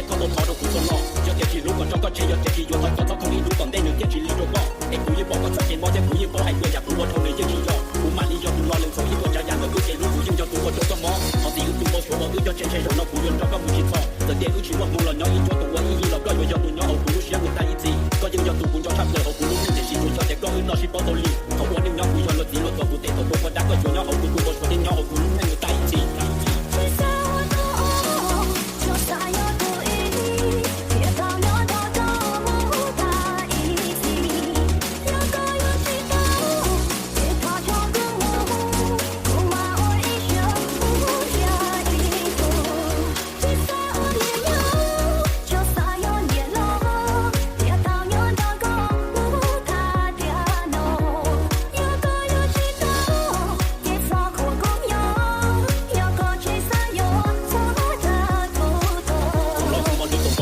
Koj tau thov rau kuv txog no, yog tias tsis hlub kom tso koj tseg, yog tias tsis yuav thov koj txhob khoom ib hnub tom ntej nws thiaj tsis li rau koj. Es kuv yeej pom koj txoj kev mob thiab kuv yeej paub hais tias yam kuv ua dhau nws yeej tsis yog. Kuv mam li yog tus lo lawm ntxhov ib puas tsav yam ntawm wb kev hlub, kuv yeej yog tus ua rau koj mob. Thov txim wb tus npau suav uas wb coj tseg ntshe zaum no kuv yuav nrog koj mus tsis txog. Txawm tias wb tsis muaj hmoo los nyob ib ncua tus uas ib yig los koj yuav yog tus nyob hauv kuv lub siab mus tag ib txhis. Koj yeej yog tus kuv nco tshaj plaws hauv kuv lub neej, tiam sis tsuas yog tias koj wb no sib paub tau li. Thaum ua neej nyob kuv yog luag txiv luag tuam, kuv tes tau tua poj dab, koj yuav nyob hauv kuv tus npau suav thiab nyob hauv kuv lub neej mus tag ib txhis.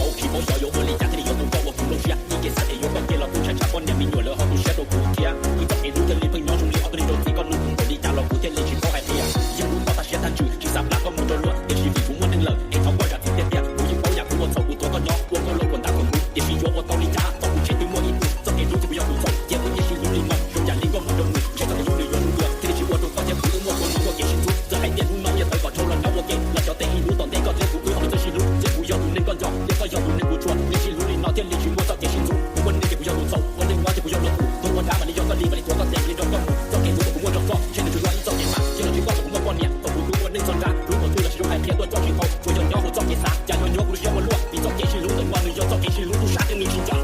Tsis paub xyov yuav ua li cas thiaj li yuav tu koj ua kuv lub siab, ib ce xav tias yuav koj cia los kuj ntshai tsam poj niam me nyuam lawv ho tu siab rau kuv thiab. Wb txoj kev hlub thiaj li pheej nyob zoo li ob tug neeg rau txim, koj hnub kuv nkaus li cas los kuv thiaj li tsis paub hais tias yeej hlub koj tag siab tag ntsws, tsis xav plam koj mus rau luag, tiam sis vim kuv muaj neej lawm es thov koj zam txim tiag tiag. Kuv yeej paub yam kuv ua txhaum, kuv tuav koj nyob ua nkauj lauj, kuv ntav kom kuv, tiam sis yuav ua tau li cas thaum kuv tsev twb muaj ib tug. Txoj kev hlub tsis puas yog tus txhaum, cia wb cia sib hlub li no zoo yam li nkauj mus rau nws, ntshe txoj kev hlub nws yuav hlub dua thiaj li tsis ua rau koj thiab kuv wb muaj kua muag muaj kev sib ntxub. Txawm hais tias hnub no yog tawv kom dhau los nyob ua ke los xyov tej ib hnub tom ntej koj thiab kuv twb ho muaj txoj sib hlub, cia kuv yog tus neeg koj nco, cia koj yog tus neeg kuv tshua, nej sib hlub li no thiaj li tsis muaj txoj kev sib ntxub. Kuv muaj neej ces kuv yog tus txhaum, ua neej nyob ces kuv yog luag tus, tuag ua dab mam li yog koj li, mam li tuav koj tes li nrog koj mus. Txoj kev hlub uas kuv muaj nrog koj ntshe nws tsuas yog ib txoj kev pam, cia los tsis koj txog kuv muaj poj niam. Thaum kuv twb ua neej txog nrad, hlub kom twg los tsis zoo hais qhia tuaj coj tsis tau, tsuas yog nyob hauv txoj kev xav, cas nyob nyob kuv lub siab ua luaj vim txoj kev sib hlub ntawm no nws yog txoj kev sib hlub tub sab thiab nws tsis nco.